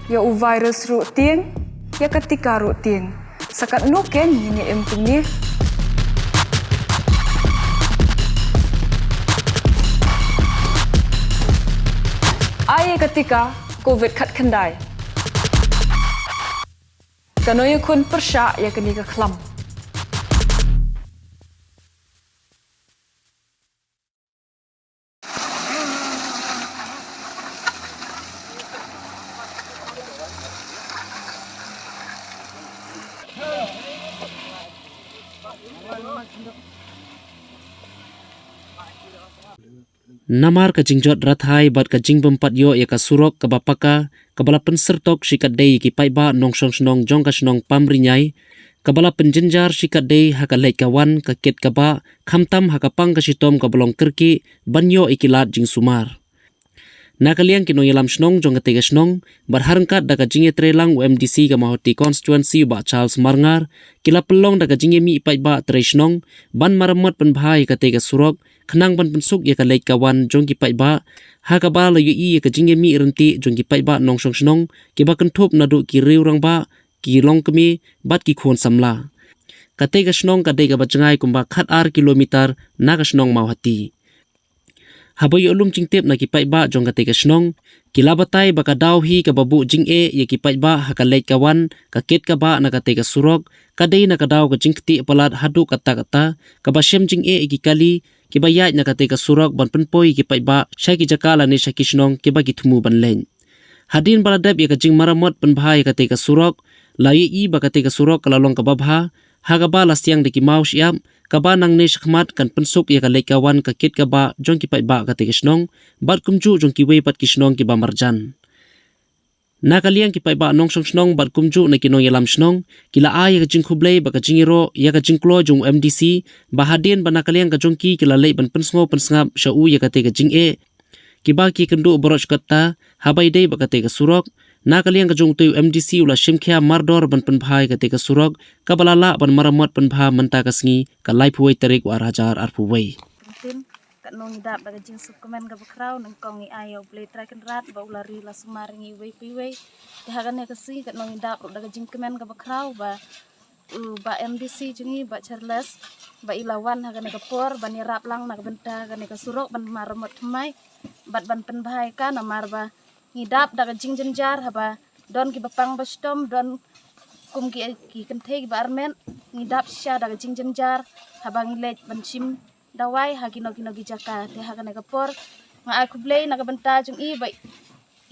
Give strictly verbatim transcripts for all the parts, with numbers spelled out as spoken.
Ïa u virus ruh tieng, ïa ka tika ruh tieng. Sa katno ken ngin ïa im kumne? Ai ïa ka tika Covid khatkhyndai. Kano ïa khun pyrshah ïa kane ka khlam. Namar ka jingjot rathai bad ka jingbym pat ïoh ïa ka surok kaba paka, kaba la pynsyrtok shikatdei ïa ki paidbah nongshong shnong jong ka shnong Pamriñai, kaba la pynjynjar shikatdei ha ka leit ka wan, ka kit ka bah, khamtam ha ka pang ka shitom kaba long kyrkieh ban ïoh ïa ki lad jingsumar. Na ka liang ki nongïalam shnong jong katei ka shnong, bad ha ryngkat da ka jingïatreilang u M D C ka Mawhati constituency u Bah Charles Marngar, ki la pynlong da ka jingïamih paidbah trei shnong ban maramot pynbha ïa katei ka surok, khnang ban pynsuk ïa ka leit ka wan jong ki paidbah, ha kaba la ïohi ïa ka jingïamih ryntih jong ki paidbah nongshong shnong, kiba kynthup naduh ki riew rangbah, ki longkmie, bad ki khun samla. Katei ka shnong ka dei kaba jngai kumba khatar kilometer na ka shnong Mawhati. Haba ïoh lum jingtip na ki paidbah jong katei ka shnong, ki la batai ba ka daw hi kaba buh jingeh ïa ki paidbah ha ka leit ka wan, ka kit ka bah na katei ka surok, ka dei na ka daw ka jingktieh palat haduh katta katta, kaba shem jingeh ïa ki kali, kiba ïaid na katei ka surok ban pynpoi ïa ki paidbah sha ki jaka lane sha ki shnong kiba ki thmu ban leit. Hadien ba la dep ïa ka jingmaramot pynbha ïa katei ka surok, la ïohi ba katei ka surok ka la long kaba bha, ha kaba la siang da ki maw shyiap, kaba nangne shakhmat kan pynsuk ïa ka leit ka wan, ka kit ka bah jong ki paidbah katei ka shnong, bad kumjuh jong kiwei pat ki shnong kiba marjan. Na ka liang ki paidbah nongshong shnong bad kumjuh na ki nongïalam shnong, ki la ai ïa ka jingkhublei bad ka jingïaroh ïa ka jingkloi jong u M D C, ba hadien ba na ka liang ka jong ki ki la leit ban pynsngew pynsngap sha u ïa katei ka jingeh, kiba ki kynduh baroh shi katta, haba ïadei bad katei ka surok, na ka liang ka jong utei u M D C u la shim khia mardor ban pynbha ïa katei ka surok, kaba la lah ban maramot pynbha mynta ka sngi, ka laiphew wei tarik u ar hajar arphew wei. Katno ngi dap da ka jingsuk kmen kaba khraw, nyngkong ngi ai ïa U Blei Trai Kynrad ba u la ri la sumar ngi iwei pa iwei. Te ha kane ka sngi katno ngi dap ruh da ka jingkmen kaba khraw ba u Bah M D C jong ngi, Bah Charles, ba i la wan ha kane ka por ban ïarap lang na ka bynta kane ka surok ban maramot thymmai bad ban pynbha ïa ka, namar ba ngi dap da ka jingjynjar haba don kiba pang ba shitom, don kum ki, ki kynthei kiba armet, ngi dap shisha da ka jingjynjar haba ngi leit ban shim dawai ha kino kino ki jaka. Te ha kane ka por nga ai khublei na ka bynta jong i ba,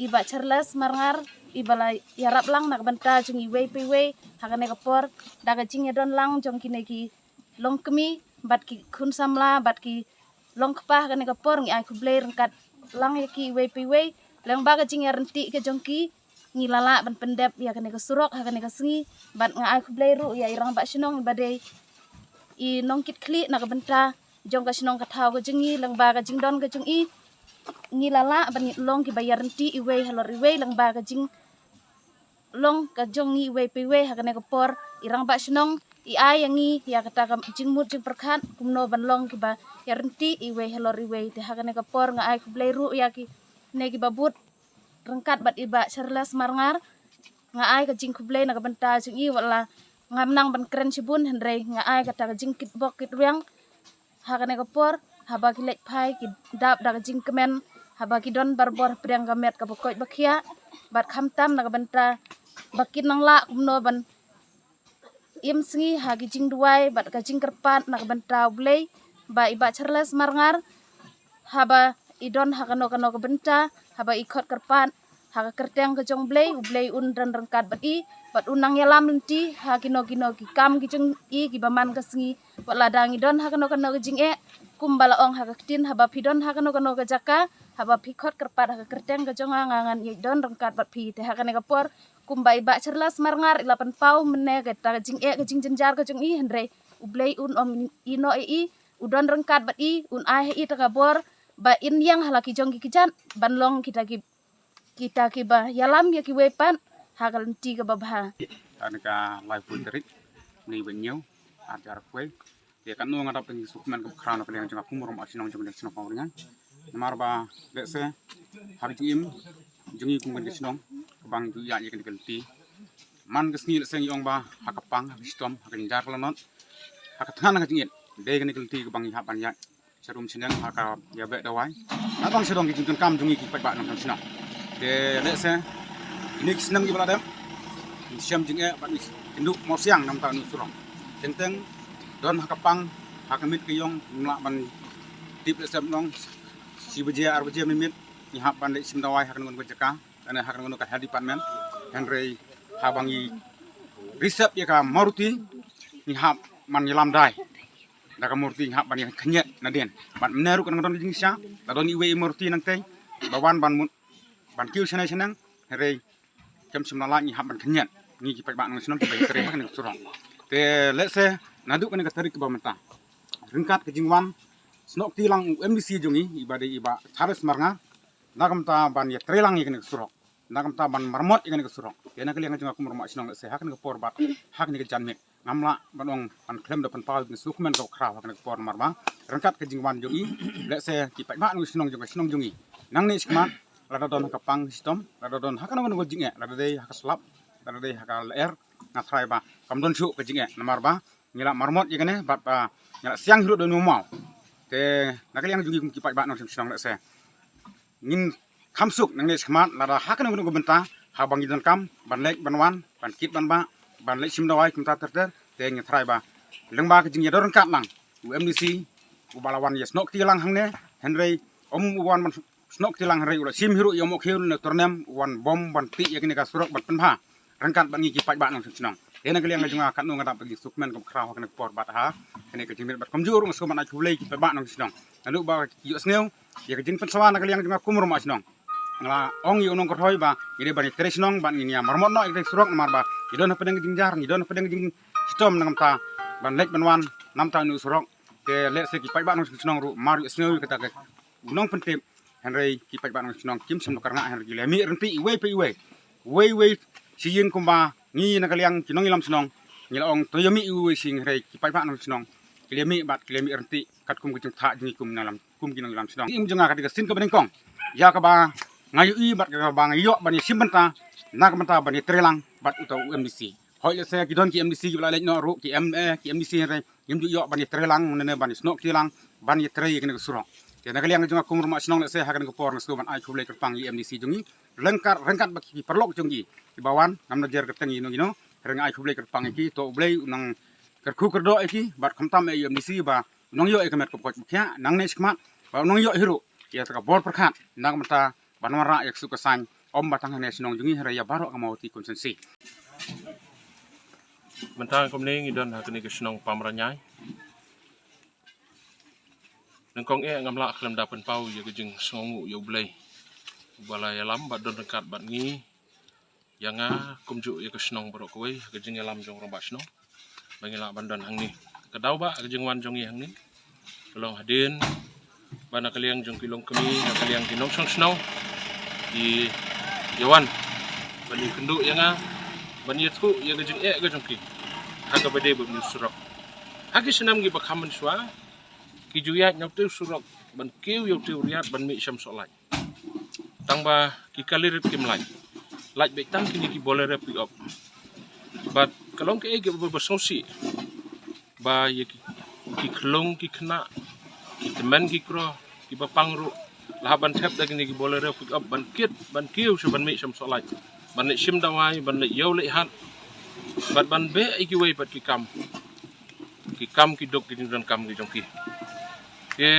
i Bah Charles Marngar, iba la ïarap lang na ka bynta jong iwei pa iwei ha kane ka por, da ka jingïadon lang jong kine ki longkmie bad ki khun samla bad ki longkpa ha kane ka por. Ngi ai khublei ryngkat lang ïa ki iwei pa iwei, lyngba ka jingïaryntih ka jong ki, ngi la lah ban pyndep ïa kane ka surok ha kane ka sngi. Bad nga ai khublei ruh ïa i rangbah shnong iba dei i nongkitkhlieh na ka bynta jong ka shnong ka thaw ka jong ngi, lyngba ka jingdon ka jong i, ngi la lah ban long kiba ïaryntih iwei halor iwei lyngba ka jing long ka jong ngi iwei pa iwei ha kane ka por. I rangbah shnong i ai ïa ngi ïa kata ka jingmut jingpyrkhat kumno ban long kiba ïaryntih iwei halor iwei. Te ha kane ka por nga ai khublei ruh ïa kine kiba bud ryngkat bad i Bah Charles Marngar. Nga ai ka jingkhublei na ka bynta jong i, wat la ngam nang ban kren shibun, hynrei nga ai kata ka jingkitbok kitrwiang ha kane ka por, haba ki leit phai ki dap da ka jingkmen, haba ki don barabor hapdeng ka met kaba koit ba khiah, bad khamtam na ka bynta ba kin nang lah kumno ban im sngi ha ki jingduwai bad ka jingkyrpad na ka bynta U Blei, ba i Bah Charles Marngar haba i don ha kano kano ka bynta, haba i khot kyrpad ha ka kyrteng ka jong U Blei, U Blei un don ryngkat bad i bad un nang ïalam lynti ha kino kino ki kam ki jong i kiba man ka sngi. Wat la dang i don ha kano kano ka jingeh, kumba la ong ha ka ktien, haba phi don ha kano kano ka jaka, haba phi khot kyrpad ha ka kyrteng ka jong nga, nga ngan ïa don ryngkat bad phi. Te ha kane ka por, kumba i Bah Charles Marngar i la pynpaw mynne kata ka jingeh ka jingjynjar ka jong i, hynrei U Blei un ym ïehnoh ïa i, u don ryngkat bad i, un ai ha i kata ka bor ba in ïeng ha la ki jong ki kjat ban long kita ki, kita kiba ïalam ïa kiwei pat ha ka lynti kaba bha. Kane ka laiphew tarik, ni ba hynñiew, ar hajar arphew wei. Te katno nga dap da ka jingsuk kmen kaba khraw na ka liang jong nga kum u rangbah shnong jong ka shnong Pamriñai. Namar ba lehse ha ka jingim jong ngi kum ka shnong, ka pang ju ïaid ïa kane ka lynti. Man ka sngi lehse ngi ong ba ha ka pang, ha ka shitom, ha ka jynjar ka lanot, ha ka thngan, ha ka jingit, dei kane ka lynti kaba ngi hap ban ïaid sharum shaneng ha ka ïabeh dawai. Nangta sharum ki jingdonkam jong ngi ki paidbah nongshong shnong. Te lehse kine ki snem kiba la dep, ngi shem jingeh bad ngi kynduh mawsiang namar une u surok. Teng teng don ha ka pang, ha ka miet ka ïong, ngim lah ban tip lehse ban ong shi baje, ar baje mynmiet ngi hap ban leit shim dawai ha kano kano ka jaka, lane ha kano kano ka health department. Hynrei haba ngi reserve ïa ka Maruti, ngi hap ban ïalam dai da ka Maruti, ngi hap ban ïa khynñiat nadien. Bad mynne ruh ka dang don ka jingshisha, la don iwei i Maruti nangtei ba wan ban mut ban kiew shane shaneng, hynrei kim shym la lait, ngi hap ban khynñiat, ngi ki paidbah nongshong shnong kiba ïatrei ha kane ka surok. Te lehse naduh kane ka tarik kaba mynta, ryngkat ka jingwan snoh kti lang u M D C jong ngi, i ba dei i Bah Tharesh Marngar, na ka bynta ban ïatrei lang ïa kane ka surok, na ka bynta ban maramot ïa kane ka surok. Te na ka liang jong nga kum u rangbah shnong, lehse ha kane ka por bad ha kane ka janmiet ngam lah ban ong ban khlem da pynpaw ïa ka sngewkmen kaba khraw ha kane ka por namar ba ryngkat ka jingwan jong i, lehse ki paidbah nongshong shnong jong ka shnong jong ngi, nangne shakhmat, lada don ha ka pang, ka shitom, lada don ha kano kano ka jingeh, lada dei ha ka slap, lada dei ha ka lyer, nga tharai ba kam don shuh ka jingeh namar ba ngi la maramot ïa kane bad ba ngi la siang hi ruh da une u maw. Te na ka liang jong ngi kum ki paidbah nongshong shnong, lehse ngin kham suk nangne shakhmat lada ha kano kano ka bynta, haba ngi donkam ban leit ban wan, ban kit ban bah, ban leit shim dawai kumta ter ter, te ngi tharai ba lyngba ka jingïadon ryngkat lang u M D C uba la wan ïa snoh kti lang hangne, hynrei ym u wan ban snoh kti lang, hynrei u la shim hi ruh ïa u mohkhiew ne u tyrnem, u wan bom ban tih ïa kane ka surok ban pynbha ryngkat bad ngi ki paidbah nongshong shnong. Te na ka liang jong nga katno nga dap da ka jingsngewkmen kaba khraw ha kane ka por bad ha kane ka jingmiet, bad kumjuh ruh nga sngewbha ban ai khublei ki paidbah nongshong shnong. Naduh ba ki ïohsngew ïa ka jingpynsawa na ka liang jong nga kum u rangbah shnong, nga la ong ïa u nongkynroi ba ngi dei ban ïatrei shnong bad ngin ïa maramot noh ïa ka surok namar ba ngi don hapdeng ka jingjynjar, ngi don hapdeng ka jingshitom na ka bynta ban leit ban wan namar une u surok. Te lehse ki paidbah nongshong shnong ruh mar ïohsngew ïa kata ka u nongpyntip, hynrei ki paidbah nongshong shnong kim shym la kyrngah, hynrei ki la mih ryntih iwei pa iwei. Uwei uwei shi ïing kumba ngi na ka liang ki nongïalam shnong, ngi la ong to ïa mih iwei shi ïing, hynrei ki paidbah nongshong shnong ki la mih bad ki la mih ryntih katkum ka jingthah jong ngi kum nongïalam, kum ki nongïalam shnong. Im jong nga ka dei ka sien kaba nyngkong ïa kaba nga ïohi bad kaba nga ïoh ban ïashim bynta na ka bynta ban ïatrei lang bad uta u M D C. Hooid, lehse ki don ki M D C kiba la leit noh ruh, ki M L A, ki M D C, hynrei ngim ju ïoh ban ïatrei lang, ne ban ïasnoh kti lang ban ïatrei ïa kane ka surok. Te na ka liang jong nga kum u rangbah shnong, lehse ha kane ka por nga sngewbha ban ai khublei kyrpang ïa u M D C jong ngi ryngkat, ryngkat bad ki paralok jong ngi kiba wan, ngam nang jer kyrteng ïa kino kino, hynrei nga ai khublei kyrpang ïa ki, to U Blei un nang kyrkhu kyrdoh ïa ki bad khamtam ïa u M D C ba un nang ïoh ïa ka met kaba koit ba khiah nangne shakhmat, ba un nang ïoh hi ruh ïa kata ka bor pyrkhat na ka bynta ban wanrah ïa ka suk ka saiñ, ym ba tang hangne shnong jong ngi, hynrei ïa baroh ka Mawhati constituency. Mynta kumne ngi don ha kane ka shnong Pamranyai. Nyngkong eh ngam lah khlem da pynpaw ïa ka jingsngewnguh ïa U Blei uba la ïalam bad don ryngkat bad ngi, ïa nga kumjuh ïa ka shnong baroh kawei, ha ka jingïalam jong u rangbah shnong ba ngi lah ban don hangne. Ka daw ba ka jingwan jong ngi hangne ka long hadien ba na ka liang jong ki longkmie, na ka liang ki nongshong shnong, ki ïawan ban ïakynduh ïa nga, ban ïathuh ïa ka jingeh ka jong ki ha kaba dei bad une u surok. Ha ki snem kiba kham mynshuwa ki ju ïaid na utei u surok ban kiew ïa utei u riat ban mih sha Msohlait. Tang ba ki kali rit kim lait, lait beit tang kine ki Bolero pick up. Bad ka long kaei kaba sngewsih ba ïa ki, ki khlung ki khynnah, ki tymmen ki kro, kiba pang ruh la hap ban thep da kine ki Bolero pick up ban kit ban kiew sha ban mih sha Msohlait, ban leit shim dawai, ban leit ïew leit hat, bad ban beh ïa kiwei pat ki kam, ki kam ki duk ki jingdonkam ki jong ki. Te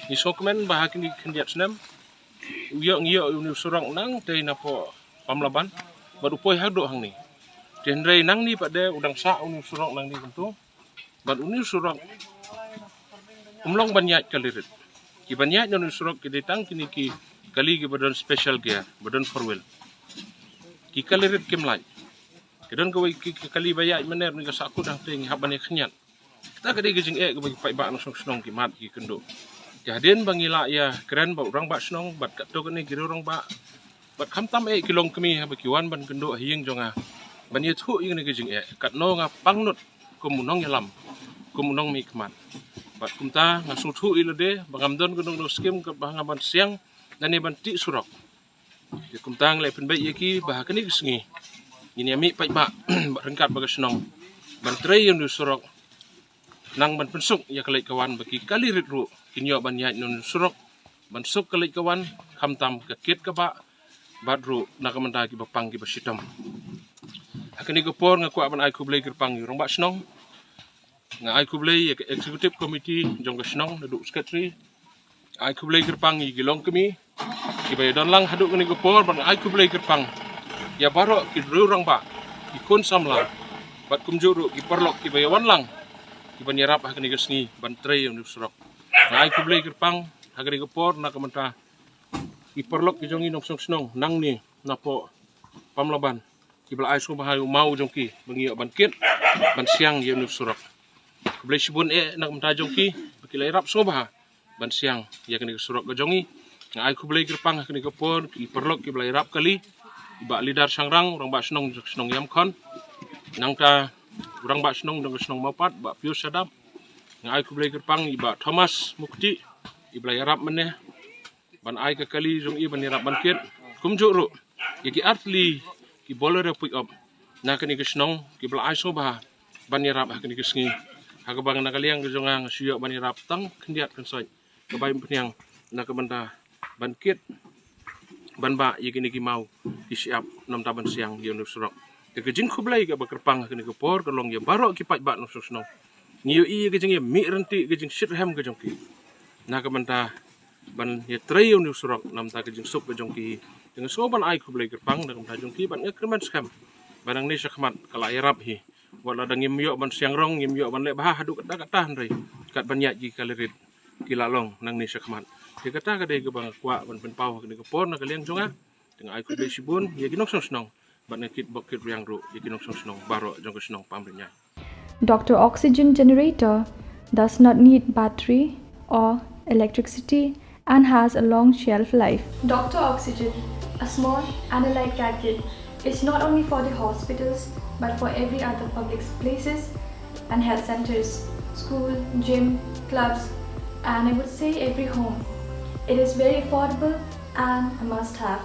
ngi sngewkmen ba ha kine ki khyndiat snem u ïoh, ngi ïoh une u surok nangtei napoh Pamlaban bad u poi haduh hangne. Te hynrei nangne pat de u dang sah une u surok nangne kumto. Bad une u surok um long ban ïaid kali rit. Ki ban ïaid na une u surok ki dei tang kine ki kali kiba don special gear, ba don four wheel. Ki kali rit kim lait. Ki don kawei ki, ki kali ba ïaid mynne, une ka sahkut hangtei, ngi hap ban ïakhynñiat. Kata ka dei ka jingeh kaba ki paidbah nongshong shnong ki mad ki kynduh. Te hadien ba ngi la ïakren bad u rangbah shnong bad katto katne ki riew rangbah bad khamtam eh ki longkmie haba ki wan ban kynduh ha ïing jong nga ban ïathuh ïa kane ka jingeh, katno nga pangnud kum u nongïalam, kum u nongmihkhmat. Bad kumta nga sngewthuh ïa lade ba ngam don kano kano skim kaba nga ban siang lane ban tih surok. Te kumta ngi la pynbeit ïa ki ba ha kane ka sngi ngin ïa mih paidbah ryngkat bad ka shnong ban trei ïa une u surok, nang ban pynsuk ïa ka leit ka wan ba ki kali rit ruh kin ïoh ban ïaid na une u surok ban suk ka leit ka wan, khamtam ka kit ka bah bad ruh na ka bynta kiba pang kiba shitom. Ha kane ka por nga kwah ban ai khublei kyrpang ïa u rangbah shnong. Nga ai khublei ïa ka executive committee jong ka shnong, naduh secretary. Ai khublei kyrpang ïa ki longkmie kiba ïa don lang haduh kane ka por, bad nga ai khublei kyrpang ïa baroh ki riew rangbah, ki khun samla bad kumjuh ruh ki paralok kiba ïa wan lang, kiban ïarap ha kane ka sngi ban trei ïa une u surok. Nga ai khublei kyrpang ha kane ka por na ka bynta ki paralok ki jong ngi nongshong shnong nangne napoh Pamlaban, kiba la ai sngewbha ïa u maw jong ki ba ngi ïoh ban kit ban siang ïa une u surok. Khublei shibun eh na ka bynta jong ki ba ki la ïarap sngewbha ban siang ïa kane ka surok ka jong ngi. Nga ai khublei kyrpang ha kane ka por ki paralok kiba la ïarap kali, i Bah Lidar Shangrang, u rangbah shnong jong ka shnong Ïamkhon, nangta u rangbah shnong jong ka shnong Mawpat, Bah Pius Shadap. Nga ai khublei kyrpang i Bah Thomas Mukti, iba la ïarap mynne ban ai ka kali jong i ban ïarap ban kit. Kumjuh ruh ïa ki artylli ki Bolero pick up na kane ka shnong kiba la ai sngewbha ban ïarap ha kane ka sngi. Ha kaba na ka liang ka jong nga, nga shu ïoh ban ïarap tang khyndiat khynsoit ka bai umphniang na ka bynta ban kit ban bah ïa kine ki maw ki shyiap namar ban siang ïa une u surok. Te ka jingkhublei kaba kyrpang ha kane ka por ka long ïa baroh ki paidbah nongshong shnong. Ngi ïohi ïa ka jingïamih ryntih, ka jingshitrhem ka jong ki na ka bynta ban ïatrei ïa une u surok namar ka jingsuk ka jong ki. Te nga sngew ban ai khublei kyrpang na ka bynta jong ki, bad nga kyrmen skhem ba nangne shakhmat ka la ïarap hi. Wat la dang ngim ïoh ban siang rong, ngim ïoh ban leh bha haduh katta katta, hynrei kat ban ïaid ki kali rit ki la long nangne shakhmat. Te kata ka dei kaba nga kwah ban pynpaw ha kane ka por na ka liang jong nga. Te nga ai khublei shibun ïa ki nongshong shnong bad nga kit bok kit riang ruh ïa ki nongshong shnong baroh jong ka shnong Pamritñai. Doctor Oxygen generator does not need battery or electricity and has a long shelf life. Doctor Oxygen, a small and a light gadget, is not only for the hospitals but for every other public places and health centers, school, gym, clubs, and I would say every home. It is very affordable and a must have.